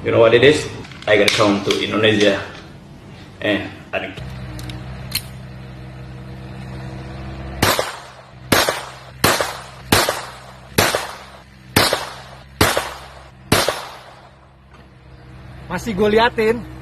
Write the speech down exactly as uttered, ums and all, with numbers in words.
You know what it is? I gotta come to Indonesia. Eh, I Masih gue liatin.